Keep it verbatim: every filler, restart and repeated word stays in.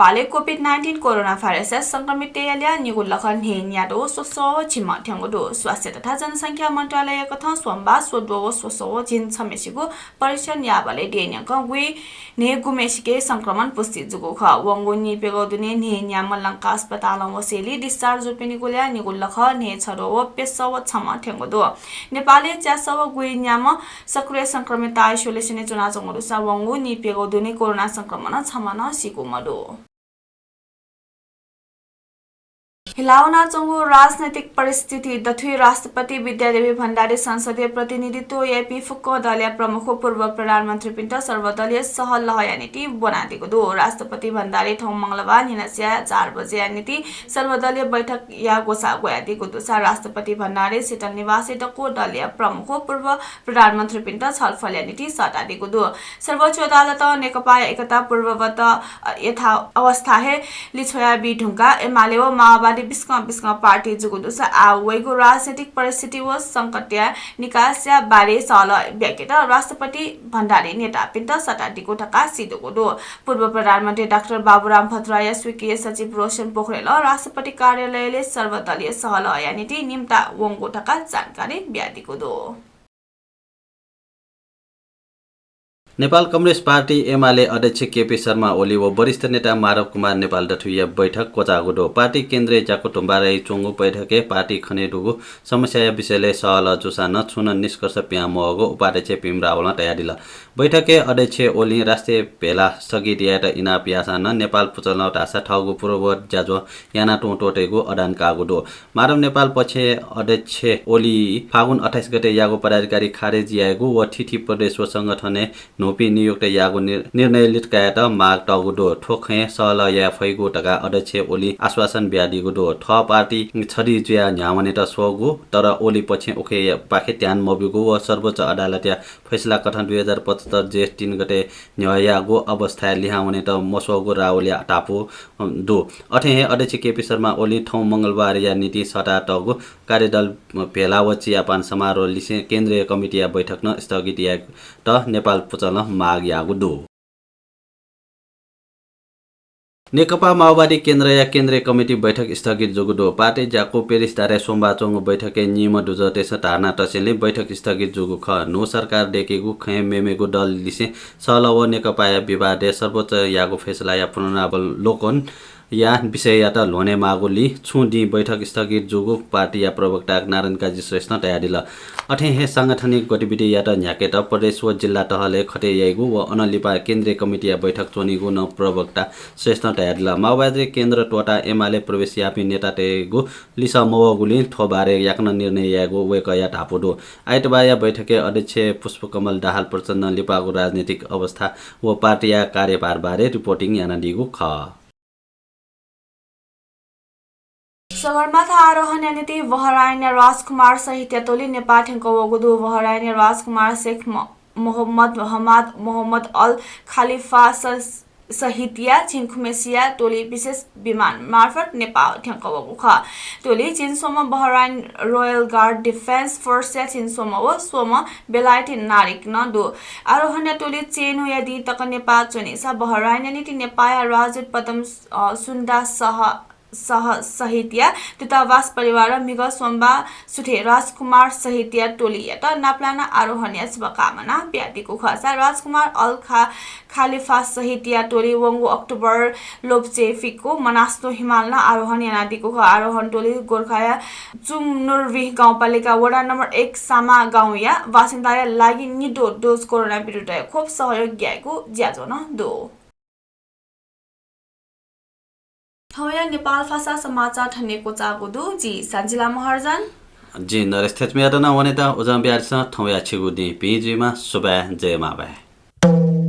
नेपालय् covid nineteen corona भाइरसया संक्रमिततय्‌या ल्याः निगू लख न्हय्‌न्याद्वः व स्वसः व झिम्ह थ्यंगु दु। स्वास्थ्य तथा जनसंख्या मन्त्रालय कथं सोमबाः स्वद्वः व स्वसः व झिंछम्हेसिगु परीक्षण याःबलय् देय्‌न्यंकं गुइ न्हय्‌गुम्हेसिके संक्रमण पुष्टि जूगु खः। वंगु नीप्यघौ दुने न्हय्‌न्याम्ह लंका अस्पतालं वसेलि discharge जूपिनिगु ल्याः निगू लख न्हय्‌छद्वः व प्यसः व छम्ह थ्यंगु दु। नेपालय् च्यासः व गुइन्याम्ह सक्रिय संक्रमित isolation-य् च्वनाच्वंगु दुसा वंगु नीप्यघौ दुने कोरोना संक्रमणं छम्ह नं सीगु मदु। हिलावनाच्वंगु राजनैतिक परिस्थिति दथुइ राष्ट्रपति विद्यादेवी भण्डारी संसदीय प्रतिनिधित्व याइपिं फुक्क दलया प्रमुख व पूर्व प्रधानमन्त्रीपिन्त सर्वदलीय सहलहया निंतिं ब्वनादीगु दु। राष्ट्रपति भण्डारी थौं मंगलबार न्हिनसिया चार बजेया निंतिं सर्वदलीय बैठकया ग्वसाः ग्वयादीगु दुसा राष्ट्रपति भण्डारी शीतल निवासय् दक्व दलया प्रमुख व पूर्व प्रधानमन्त्रीपिन्त छलफलया निंतिं सःतादीगु दु। सर्वोच्च अदालतं नेकपाया एकता पूर्ववत, अ, यथा अवस्था हे लिछ्वयाबी धुंकाः एमाले व माओवादी बिस्कं बिस्कं पार्टी जूगु दुसा आः वइगु राजनैतिक परिस्थिति व संकटया निकासया बारे सहलह ब्याकेत राष्ट्रपति भण्डारी नेतापिन्त सःतादीगु धकाः सीदीगु दु। पूर्व प्रधानमन्त्री डाक्टर बाबुराम भट्टराईया स्वीकीय सचिव रोशन पोखरेलं राष्ट्रपति कार्यालयले सर्वदलीय सहलहया निंतिं निम्ता वंगु धकाः जानकारी बियादीगु दु। नेपाल कम्युनिस्ट पार्टी, एमाले, अध्यक्ष केपी शर्मा ओली व वरिष्ठ नेता माधव कुमार नेपाल दथुइया बैठक क्वचाःगु दु। पार्टी केन्द्रय् ज्याकुथुम्बाराय् च्वंगु बैठकय् पार्टी खनेदुगु समस्याया विषयलय् सहलह जूसां नं छुं नं निष्कर्ष पिहां मवःगु उपाध्यक्ष भीम रावलं धयादिल। बैठकय् अध्यक्ष ओलीं राष्ट्रिय भेला स्थगित यायेत इनाप याःसां नं नेपाल पुचलं धाःसा थःगु पूर्ववत ज्याझ्वः याना तुं त्वःतेगु अडान काःगु दु। माधव नेपाल पक्षय् अध्यक्ष ओली फागुन अट्ठाइस गते याःगु पदाधिकारी खारेज यायेगु व थीथी प्रदेश व संगठनय् न्हूपिं नियुक्त याःगु निर-, निर्णय लित कायेत माग तःगु दु। थ्व खँय् सहलह याये फइगु धकाः अध्यक्ष ओलीं आश्वासन बियादीगु दु। थः पार्टी छधी जुयाः न्ह्यावनेत स्वःगु, तर ओली पक्षं उखेपाखे ध्यान मब्यूगु व सर्वोच्च अदालतया फैसला कथं दुई हजार पचहत्तर जेठ तीन गते न्ह्यः याःगु अवस्थाय् लिहां वनेत मस्वःगु रावलया धापू, अ, दु। अथे हे अध्यक्ष केपी शर्मा ओलीं थौं मंगलबारया निंतिं सःतातःगु कार्यदल भेला व चियापान समारोह लिसें केन्द्रीय कमिटीया बैठक नं स्थगित यायेत नेपाल पुचलं माग याःगु दु। नेकपा माओवादी केन्द्रया केन्द्रीय कमिटी बैठक स्थगित जूगु दु। पार्टी ज्याकू पेरिस धारय् सोमबाः च्वंगु बैठकय् निम्ह दुजःतय्‌सं धारणा तसेंलि बैठक स्थगित जूगु खः। न्हू सरकार दयेकेगु खँय् मेमेगु दल लिसें सहलह व नेकपाया विवादय् सर्वोच्चयागु फैसलाया पुनरावलोकन या विषययात ल्ह्वने माःगुलिं छुं दिं बैठक स्थगित जूगु पार्टीया प्रवक्ता नारायण काजी श्रेष्ठं धयादिल। अथे हे सांगठनिक गतिविधियात न्ह्याकेत प्रदेश व जिल्ला तहलय् खटे याइगु व अनंलिपा केन्द्रीय कमिटीया बैठक च्वनीगु नं प्रवक्ता श्रेष्ठं धयादिल। माओवादी केन्द्र त्वःताः एमाले प्रवेश याःपिं नेतातय्‌गु लिसः मवःगुलिं थ्व बारे याकनं निर्णय यायेगु वय्‌कःया धापू दु। आइतबारया बैठकय् अध्यक्ष पुष्पकमल दाहाल प्रचण्डं लिपागु राजनीतिक अवस्था व पार्टीया कार्यभार बारे रिपोर्टिङ यानादीगु खः। सगरमाथा आरोहणया निंतिं बहराइनया राजकुमार सहितया टोली नेपाः थ्यंकः वःगु दु। बहराइनया राजकुमार शेख म-, मोहम्मद हमाद मोहम्मद अल खालिफा स-, सहितया झिंखुम्हेसिया टोली विशेष विमान मार्फत नेपाः थ्यंकः वःगु खः। टोली झिंस्वम्ह बहराइन रोयल गार्ड डिफेन्स फोर्सया झिंस्वम्ह व स्वम्ह बेलायती नागरिक नं दु। आरोहणया टोली चय्‌न्हूया दिं तक नेपाः च्वनीसा बहराइनया निंतिं नेपाःया राजदूत पदम, अ, सुन्दा सह सह-, सहितया दूतावास परिवारं म्हिगः सोमबाः सुथय् राजकुमार सहितया टोलीयात नापलाना आरोहणया शुभकामना बियादीगु खःसा राजकुमार अल खा-, खालिफा सहितया टोली वंगु अक्टोबर लोब्चे फिक्व मनास्लु हिमालनं आरोहण यानादीगु खः। आरोहण टोली गोर्खाया चुमनुर्विह गाउँपालिका वडा नम्बर एक सामा गाउँया बासिन्दाया लागि निद्वः डोज कोरोना विरुद्धया खोप सहयोग यायेगु ज्याझ्वः नं दु। थौंया नेपाल भाषा समाचार थन हे क्वचाःगु दु। जि सान्जिला महर्जन। जि नरेश थेच्मीयात नं वनेत उजं बियादिसँ। थौंया छिगु दिं भिं जुइमा। सुभाय्, जय मांभाय्।